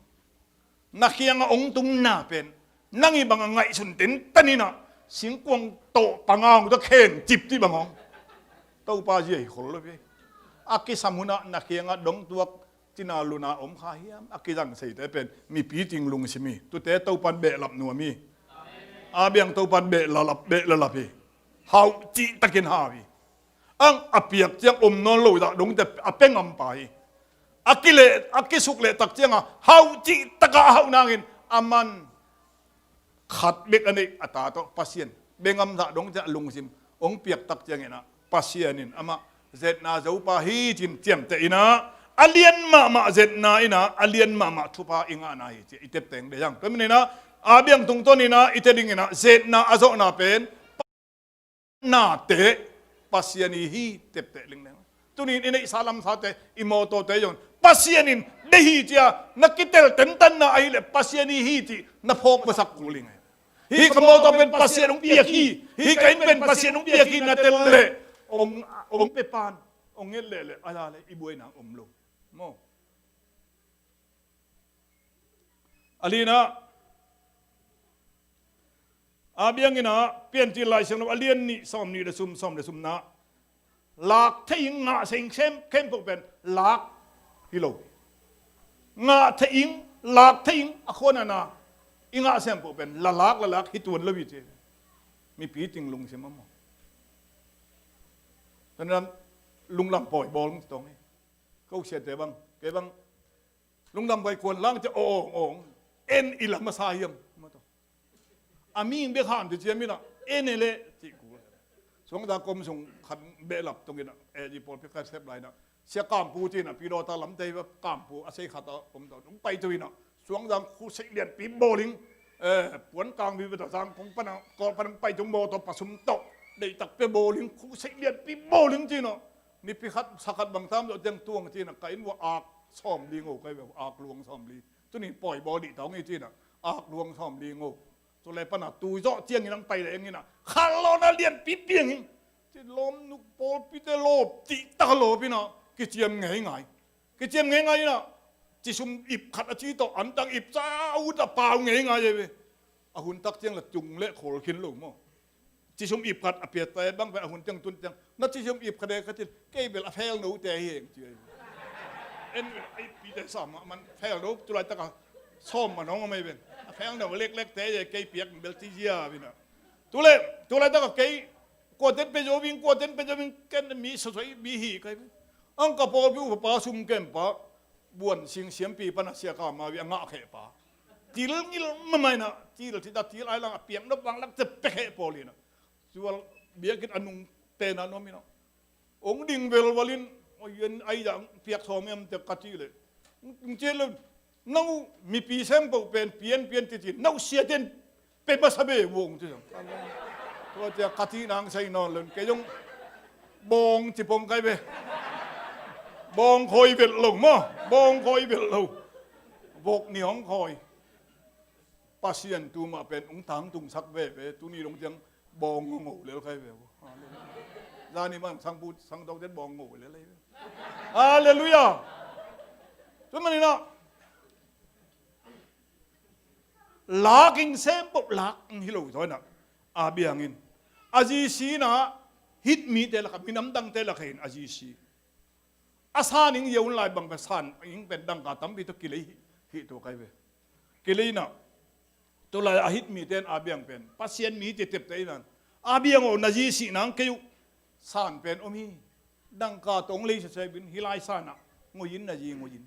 Na khianga hong tungna pen nang i banga ngaihsun tentan inah singkuang tawh panga hong tua khen cip cih bang hong. Topa zia hi khol lo ve. A kisam hunah na khianga dongtuak cina luna om kha hiam a kizang seite pen mipi ting lungsim hi. Tute Topan behlap nuam hi. A biang Topan behlalap behlalap hi. Hauh cihtakin hau hi. Ang a piak ciang om nawn lo dah dongte a pe ngampa hi. A kileh a kisuk leh tak cianga hauh cihtaka a hauh nangin a man khat bek a neih a ta tawh Pasian Bengam zah dong ciah lungsim hong piak tak ciangin ah Pasian in amah zetna zopa hi cin ciamteh in ah, a lian mahmah zetna in ah a lian mahmah thupha i ngahna hi ci i tepteng dei hang. Tua manin ah Abiang tungtawn in ah i te dingin ah zetna a zawhna pen nate Pasian hi hi tepteh lingleng. Tunin i neihsa lamsate, i mawtawte zong Pasian in deih hi cia na kitel tentanna ahileh Pasian hi hi cih na phawk masak kul hi ngai. Hih ka mawtaw pen Pasian hong piak hi, hih ka inn pen Pasian hong piak hi na tel leh hong, hong pia pan hong nget leh leh a la leh i buaina om lo. Maw? A lina, Abiang in ah Piancil Lai Siangtho a lian nih sawm nih le sum, sawm le sumna, lak thei ing, ngah sem khempeuh pen lak hi lo. Ngah thei ing, lak thei ing, a khuanana i ngah sem peuh pen la lak, la lak hi tuan lo hi ci. Mipi ting lungsim a maw? Tua nan lunglam pawi bawl tawng hi. Ko siate bang, kei bang lunglam pawi kuan lang ci, aw, aw, aw, en i lam a sa hiam? A ming bek han ci ciam in ah en e leh cih kul. Suangta kom sung khat behlap tungin ah, eh, i pawlpi khat sep lai in ah, Sia Kampu ci in ah, pilawta lamte hi va, Kampu a sei khat a om ta, hong pai tu in ah, Suangzang khusei lianpi bawling, eh, puan kang vive ta zang kong pana, kong pana pai tung baw tawh pasum tawh, deihtak pia bawling, khusei lianpi bawling ci in ah, nipi khat sa khat bang tam zawh tiang tuang ci in ah, ka inn uah ak sawm li ngo kai ve, ak luang sawm li. Tuni pawi bawl dih ta hong hi ci in ah, ak luang sawm li ngo. Tua le pana tu zawh ciangin ang pai leng in ah, khalawna lianpi piang in. Ci lawm nuk pawlpite lawp, cih tak lawp in ah, kiciam ngeingai. Kiciam ngeingai in ah, ci sum ip khat a ci tawh, an tang ip sa ut a pau ngeingai e ve. A hun tak ciang la cung le khawl khin lo maw? Ci sum ip khat a piate bang pen a hun ciang tun ciang, na ci sum ip khat e ka cin, kei bel a fel note hi heng ci e. En bel a ippite sa mah man fel no, tu laitaka sawm man hong om ei ven. A fel no leklekte e, kei piak bel ci zia vina. Tule, tu laitaka kei, kuaten pe zo ving, kuaten pe zo ving, ken mi sosoi mi hi kai ven. Ang ka pawlpi upa pa sum kem pa, buan sing siampi pana Sia Kam a vi a ngah kheh pa. Til ngil mamaina, til cita til ai lang a piang nop vang lak te pe kheh pawl ina. Sual biakinn a nung tena nuam ina. Ong ding velvalin, oi, en ai dang piak sawm em te ka ti le. Ong ti le, nau mipi sem pau pen pian pian ti ti, nau sia ten pe masa be vong ti. Tua tia ka ti nang sai non len, kei zong bawng ci pong kai ve. Bawng khawi velh lo maw, bawng khawi velh lo. Vok ni hong khawi. Pasian tu mah pen ong tangtungsak veve, tuni dong tiang bawng ngo lel kai ve. Zani man sangpu, sangtokten bawng ngo lel kai ve. Halleluiah. Tu maninah lak ing sem pop lak ing hi lo zaw inah a biangin a zi si inah hih mite lakah, minam dangte lakah in a zi si. A san ing zia un lai bang pen san ing pen dangka tampi tawh kilei hi, hi tua kai ve. Kilei inah tulai a hih mite in a biang pen Pasian mi tetepte inah a biang aw na zi sih nang kei uh san pen om hi. Dangka tawh ong lei sese bin hih lai sanah ngoi in na zi ngoi in.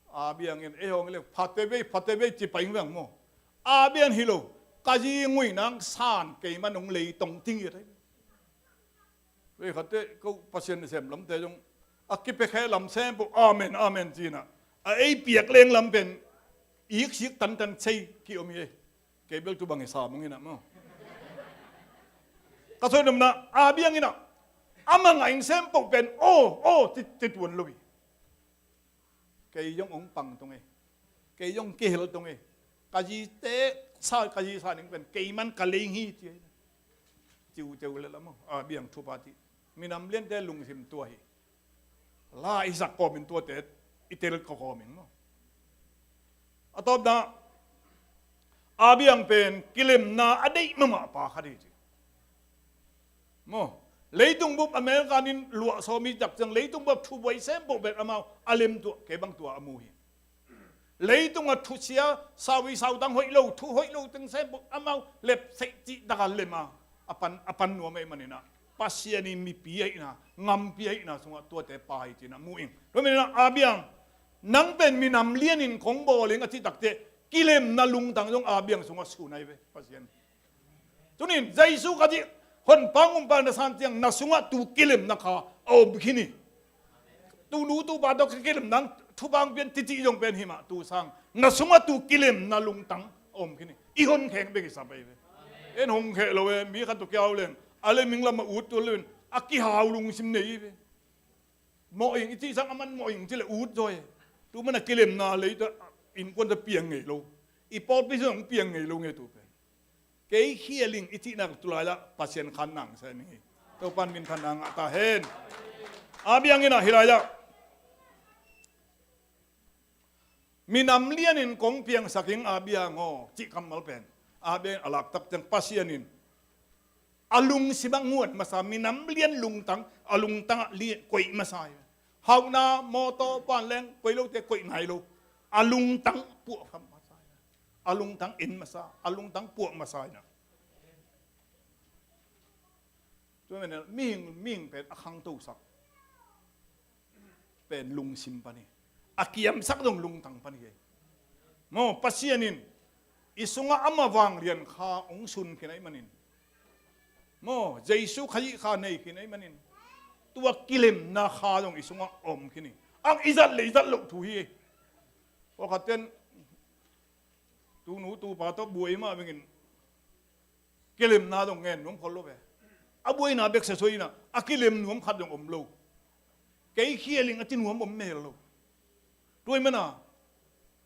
A biangin ei hong le phate vei, phate vei ci pai ing veng maw. A biang hi lo, ka zi ngoi nang san kei man ong lei tong ting i a thei. Vei khatte ko Pasian sem lamte zong a kipia khe lam sem pau amen amen cinah a ei piak leng lam pen iksik tantan sei ki om hi ei. Kei bel tu bang i sa mong inah maw. Ka soi nomna a biang inah a mangah ing sem pau pen aw aw ti, ti tuan lo hi. Kei zong ong pang tong e. Kei zong kihel tong e. Ka zite sa, ka zi sa ning pen kei man ka lei hi ci. Ciuceu le lam a biang thupha ti. Minam liante lungsim tua hi. La i sak kawmin tuate i tel kawkawm ing maw. A tawpna a biang pen kilemna a deih mahmah pa khat hi ci. Maw, leitung bup America nin luah sawm hi tak ciang leitung bup thubuai sem pau pen amau a lem tuah kei bang tua a mu hi. Leitung a thusia sawi sautang hoih lo, thu hoih lo teng sem pau amau lepseih cih taka lem a a pan, a pan nuam ei maninah Pasian i mipi ahihna, ngampi ahihna sungah tuate pa hi cinah mu ing. Tua maninah a biang nang pen minam lianin kong bawl ing a cih takte kilemna lungtang zong a biang sungah sun ai ve Pasian. Tunin Jesu Khazih honpa ngumpa na san ciang na sungah tu kilemna kha a om khin hi. Tunu tupa tawh ka kilemna thupha pian titi zong pen hi mah, tu sang na sungah tu kilemna lungtang a om khin hi. I honkheng bek i sa pai ve. En hongkheh lo e, mi khat tawh kiau leng a leming lamah ut tua lo in a kihau lungsim nei hi ve. Mawh ing i cih sang a man mawh ing ci le ut zaw e. Tu mana kilemna lei tawh innkuan tawh piang ngei lo. I pawlpi zong piang ngei lo nge tu pen. Kei khialing i cihna tu lai-ah Pasian khan nang sa ning hi. Topan minthanna ngah ta hen. A biangin ah hi lai-ah minam lianin kong piangsak ing a biang aw cih kammal pen a biangin a laktak ciang Pasian in a lungsim ah nguan masa, minam lian lungtang a lungtang ah lian koih masa hi. Hauhna mawtaw pan leng koih lote koih nai lo. A lungtang puahkham masa hi. A lungtang en masa, a lungtang puah masa hi na. Tua mihing, mihing pen a khangtosak pen lungsim pan hi. A kiamsak dong lungtang pan hi. Maw, Pasian in i sungah ama vanglian kha hong sun khin ahih manin, maw, Jesu Khazih kha nei khin ahih manin, tua kilemna kha dong i sungah om khin hi. Ang i zat le i zat loh thu hi. Pawlkhat ten tunu tupa tawh buai mah bengin kilemna dong ngen nuam khol lo ve. A buaina bek sia suai ina a kilem nuam khat dong om lo. Kei khialing a ci nuam om mel lo. Tua ahih mana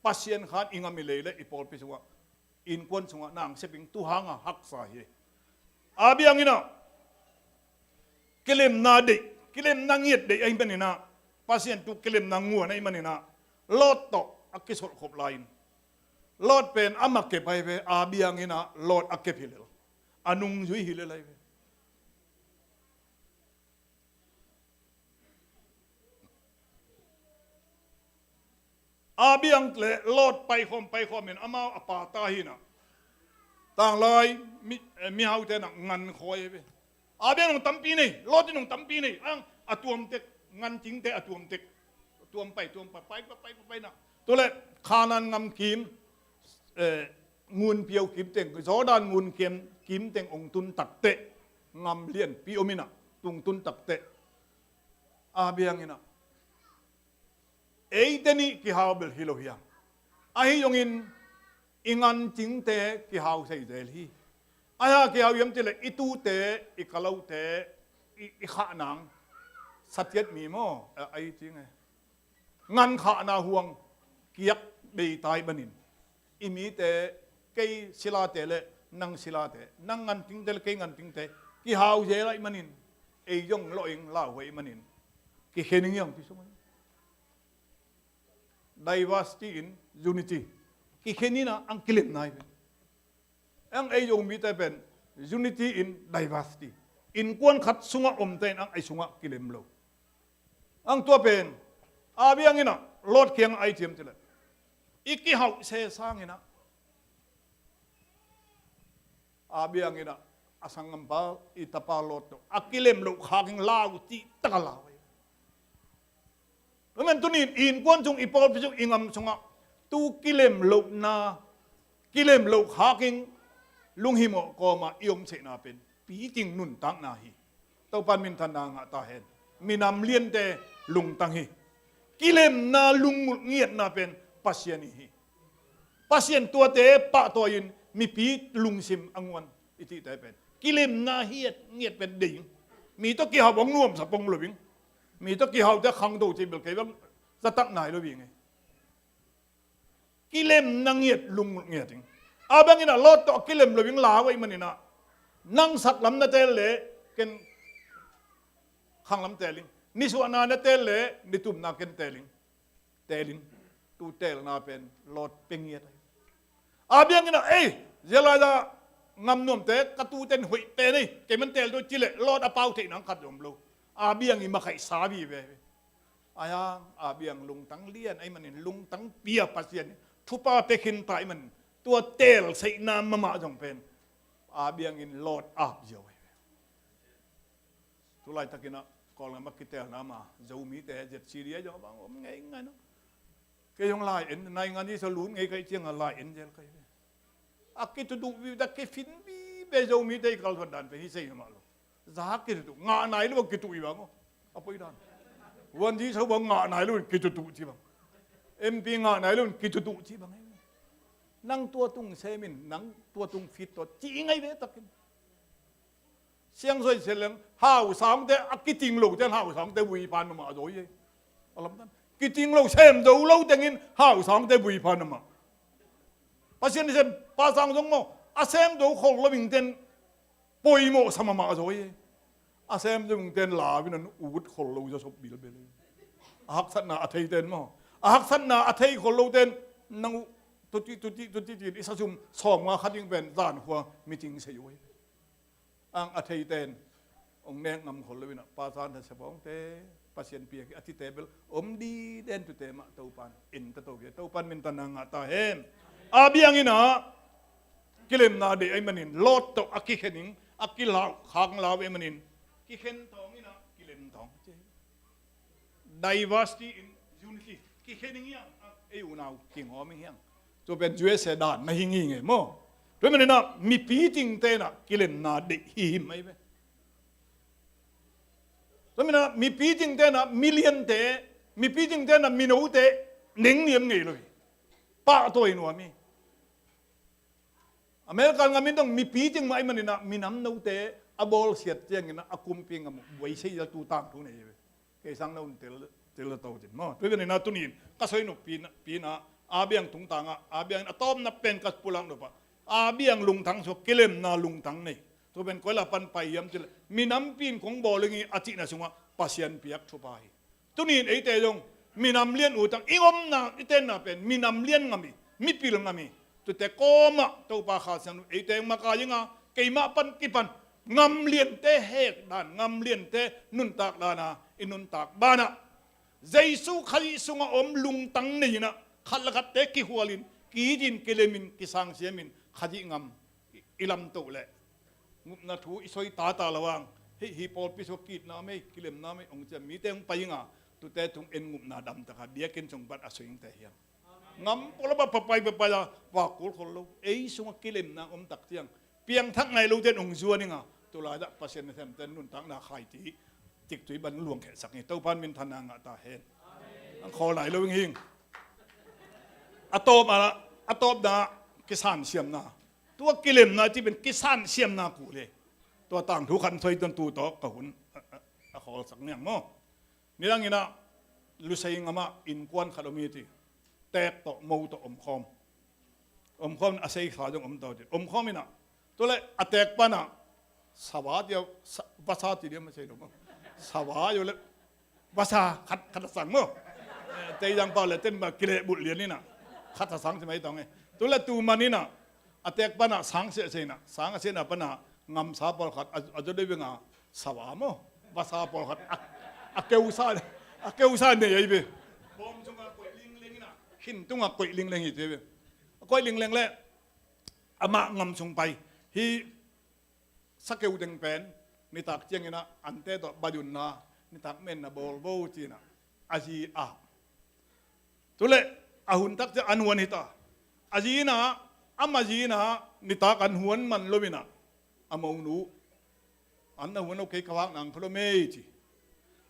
Pasian khan i ngam i lei le i pawlpi sungah, innkuan sungah nang seping tu hanga haksa hi. A biangin ah kilemna deih, kilemna ngiat deih ahih manin ah, Pasian tu kilemna nguan ahih manin ah, Lot tawh a kisolh khop lai-in Lot pen ama kep ahi ve, a biangin ah Lot a kep hi lel. A nungzui hi lel ahi ve. A biang le Lot paikhawm paikhawm in amau a pa ta hi na. Tanglai mi, eh, mihaute na ngan khawi ahi ve. A biang nung tampi nei, Lot in nung tampi nei, ang a tuam tek, ngan cingte a tuam tek. Tuam pai, tuam pai, pai, pai, pai, pai na. Tule Khanan ngam kim, eh, ngun piau kim teng, Jordan ngun kim, kim teng ong tun takte, ngam lian pi om ina, tung tun takte. A biang ina. Eite nih kihau bel hi lo hiam? Ahi zongin i ngan cingte kihau sei zel hi. Ahi a kihau hiam cih leh i tute, i kalote, i, i khah nang satiat mi maw? A, ahi cing e. Ngan khahna huang kiak bei tai banin. I mite, kei silate le nang silate, nang ngan cingte le kei ngan cingte, kihau zel ahih manin, ei zong lawh ing lau huai ahih manin, kikhen ing hiang pi sung. Diversity in unity. Kikhen ina ang kilem nai pen. Ang ei Zomite pen unity in diversity. Innkuan khat sungah omte in ang ei sungah kilem lo. Ang tua pen a biang ina Lot kiang ai ciam cih leh i kihauh se sang ina a biang ina a sanggampa i tapa Lot tawh a kilem loh khaking lau cih taka lau ahi. Amen. Tunin i innkuan sung, i pawlpi sung, i ngam sungah tu kilem lohna, kilem loh khaking lunghimawh kawmah i om sehna pen piting nuntakna hi. Topan minthanna ngah ta hen. Minam liante lungtang hi. Kilemna lungngulh ngiatna pen Pasian i hi. Pasian tuate pahtawi in mipi lungsim a nguan i cihte pen kilemna hiat ngiat pen deih ing. Mi tawh kihau bang nuamsa pong lo ing. Mi tawh kihaute khangto cih bel kei bang zatak nai lo ing e. Kilemna ngiat lungngulh ngiat ing. A bangin a Lot tawh a kilem lo ing lau ahih manin a nang saklam na tel le ken khanglam tel ing. Nisuahna na tel le nitumna ken tel ing. Tel in tu telna pen Lot pia ngiat ahi. A biang ina ei zia lai-a ngam nuamte ka tuten hoih pen ei kei man tel tu cih leh Lot a pau theih nang khat zong om lo. A biang i makhaih sa vive. Ahi hang a biang lungtang lian ahih manin lungtang pia Pasian in thupha pia khin ta ahih manin tua telseihna mahmah zong pen a biangin Lot ap ziau ahi ve. Tulaitakin ah Kawlgam ah kitelna mah Zomite Z C D a zong a bang om ngeingai no. Kei zong lai en, naingan i sa lut ngei ka hih ciangin lai en zel ka hi ve. A kituduh vive, a kifin vive, Pen Zomite i kalsuan dan pen hi sei amah lo. Za kitutuh, ngah nai lo bang kituh hi bang aw. A poi dan. Huan Zi Sho bang ngah nai lo in kitutuh ci bang. M P ngah nai lo in kitutuh ci bang. Nang tua tung sem in, nang tua tung fit tua ci ngai ve takin. Siang soi sian leng, hausa ongte a kiting lo ten hausa ongte vui pha na mah zaw hi. A lamtan. Kiting lo, sem zo lo tengin hausa ongte vui pha na mah. Pasian i sem pa sang zong maw, a sem zo khol lo ing ten poimawh sa mahmah zaw hi. A sem zo ing ten lau in an ut khol lo zaw sop bilbel hi. A haksatna a thei ten maw, a haksatna a thei khol lo ten nang uh tuti, tuti, tuti tin i sa sum sawm nga khat ing pen zan khua meeting sei uh hi. Ang a thei ten ong nek ngam khol lo in ah, pa san thase pawngte, Pasian piak hi a tite bel om di den tute mah Topan en ta to hi. Topan minthanna ngah ta hen. A biang in ah kilemna deih ahih manin Lot tawh a kikhen ing, a kilau khang lau ahih manin kikhen tawng in ah kilem tawng. Diversity in unity. Kikhen ing hiang, ei unau kingawm ing hiang. Tua pen U S A dan na hi ngei ngei maw. Tua manin ah mipi ting ten ah kilemna deih hihim ahi ve. Tua manin ah mipi ting ten ah miliante, mipi ting ten ah minote neng niam ngei lo hi. Pahtawi nuam hi. America ngam in dong mipi ting mah ahih manin ah minam note a bawlsiat ciangin ah a kumpi ngam uh buai sei a tu tangthu nei hi ve. Kei sang na un tel, tel to tin maw. Tua hi manin ah tuni in ka soi nop pi in ah, pi in ah, a biang tungtang ah, a biang in a tawpna pen ka pulak nop ah, a biang lungtang sua kilemna lungtang nei. Tua pen koi la pan pai hiam cih leh minampi in kong bawl ing hi a cihna sungah Pasian piak thupha hi. Tuni in eite zong minam lian uh tang i omna i tenna pen minam lian ngam hi, mipil ngam hi. Tute kawmah Topa Kha Siangtho in eite hong makai ing a, keimah pan kipan ngam liante hek dan, ngam liante nuntak dan a i nuntak banah Jesu Khazih sungah om lungtang nei in ah khat le khatte kikhual in, ki-it in, kilem in, kisangsiam in Khazih ngam i lamtoh leh ngupna thu i soi tata lo ang. Hih, hih pawlpi sua ki-itna mei, kilemna mei ong ciam mite hong pai ing a, tute tung en ngupna damtak a biakinn sung pan a soi ingte hiam. Ngam pawlap a papai papai a vak kul khol lo. Ei sungah kilemna om tak ciang piangthak nai lote in ong zuan ing a, tulai dah Pasian nasemte nuntakna khaiti tiktui ban luangkhehsak hi. Topan minthanna ngah ta hen. Ang khawl nai lo ing hing. A tawp a, a tawpna kisansiamna. Tua kilemna cih pen kisansiamna kul hi. Tua tangthu khat soi tuan tu tawh ka hun a, a, a khawlsak niang maw. Nidang in ah Lusei ngam ah innkuan khat om hi ci. Teek tawh mo tawh omkhawm. Omkhawm in a seisa zong om tawh ci. Omkhawm in ah, tua leh a teek pan ah sava ci a, sa-, vasa ci diam a sei lo maw. Sava yo leh vasa khat, khat a sang maw. Eh, tei zang pau leh ten ba kilehbulh lian in ah khat a sang ci mai tawng e. Tua leh tu man in ah a teek pan ah sang siahsiah in ah, sang a siahna pan ah ngamsa pawlkhat a, a zaw deuh ing a, sava maw, vasa pawlkhat a, a keusa, a keusa nei ahi ve. Bawm sungah koih lingleng in ah, khin tungah koih lingleng hi ci ve. A koih lingleng leh amah ngam sung pai. Hih sakeu teng pen nitak ciangin ah ante tawh baih unla, nitak menna bawl vo ci-in ah a zi ap. Tua leh a hun tak ciang an huan hi ta. A zi in ah, ama zi in ah nitak an huan man lo in ah a monu, an na huan lo, kei ka vak nang kha lo mei ci.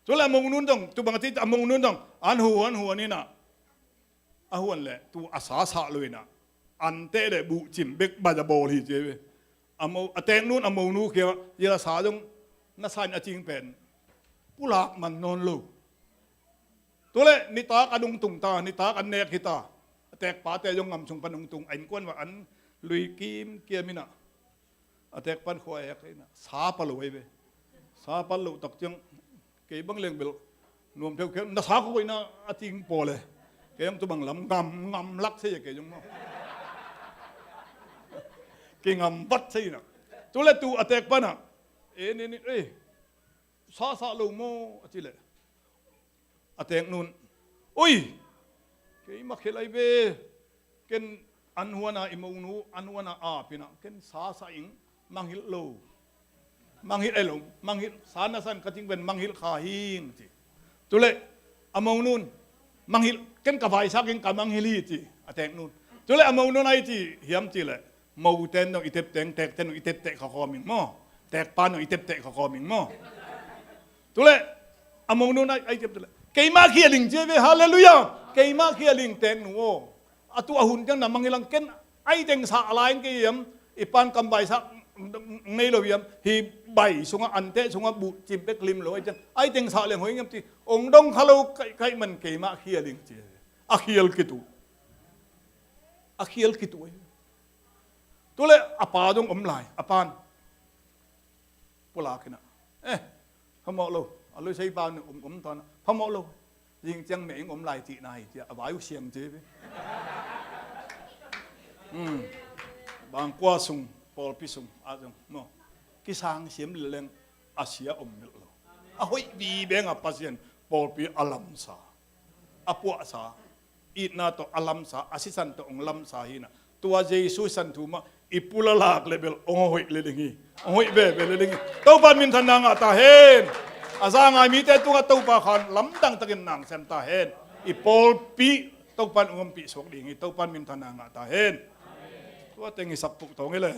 Tua leh a monu in zong, tu bang a ci, a monu in zong an huan, huan in ah, a huan leh tu a sa sah lo in ah, ante leh buhcim bek baih a bawl hi ci ve. A mo, a teeknu in a monu kiangah, zila sa zong na sa in a cing pen pulak man nawn lo. Tua leh nitak an ung tung ta, nitak an nek hi ta. A teekpate zong ngam sung pan ung tung, a innkuan uah an lui kimkiam in ah, a teek pan khua a hek in ah, sa pal lo ahi ve. Sa pal loh tak ciang kei bang leng bel nuam pheukheu, na sa khuaina a cing pawl e. Kei zong tu bang lam ngam, ngam lak sei a kei zong maw. Kingam vat sei in ah. Tua leh tu a teek pan ah, e, ni, ni, e, sa sah lo maw a ci leh, a teeknu in, ui, kei ma khel ahi ve, ken an huan a, i monu an huan a ap in ah, ken sa sah ing, mangngilh lo. Mangngilh ahi lo, mangngilh, sa na sa in ka cing pen mangngilh kha hing ci. Tua leh a monu in, mangngilh, ken ka vaisak ing, ka mangngilh hi ci, a teeknu in. Tua leh a monu in a ci hiam cih leh, Moten dong i tepteng, tekten dong i tepteh kha khawm ing maw. Tekpan dong i tepteh kha khawm ing maw. Tuleh a monun a i tep tuleh keimah khial ing ci ve. Halleluiah. Keimah khial ing teknu aw. A tu a hun ciang na mang hi lang, ken a i teng sah a lai ing kei hiam? I pan kam bai sah nei lo hiam? Hi bai sungah, anteh sungah buh cim pek lim lo a i ciang a i teng sah leng hoih ngiam ci. Ong dong kha lo kaih kaih man keimah khial ing ci. A khial khit uh. A khial khit uh. Tuleh a pa dong om lai, a pan pulak inah, eh, phamawh lo. A luisei pa nih om om tawnah phamawh lo. Zing ciang meh ing om lai cihna hi ci a vai uh siang ci ve. Hmm. Bangkua sung, pawlpi sung ah zong maw, kisang siam leleng a sia om melh lo. A hoih vive a Pasian pawlpi a lamsa, a puahsa, itna tawh a lamsa, a sisan tawh hong lamsa hinah. Tua Jesu sisan thu mah i pul a lak le bel hong hoih le ding hi. Hong hoih veve le ding hi. Topan minthanna ngah ta hen. A za ngai mite tungah Topa khan lamdang takin nang sem ta hen. I pawlpi Topan hong ompih suak ding hi. Topan minthanna ngah ta hen. Tua teng i sak puk thong hi le.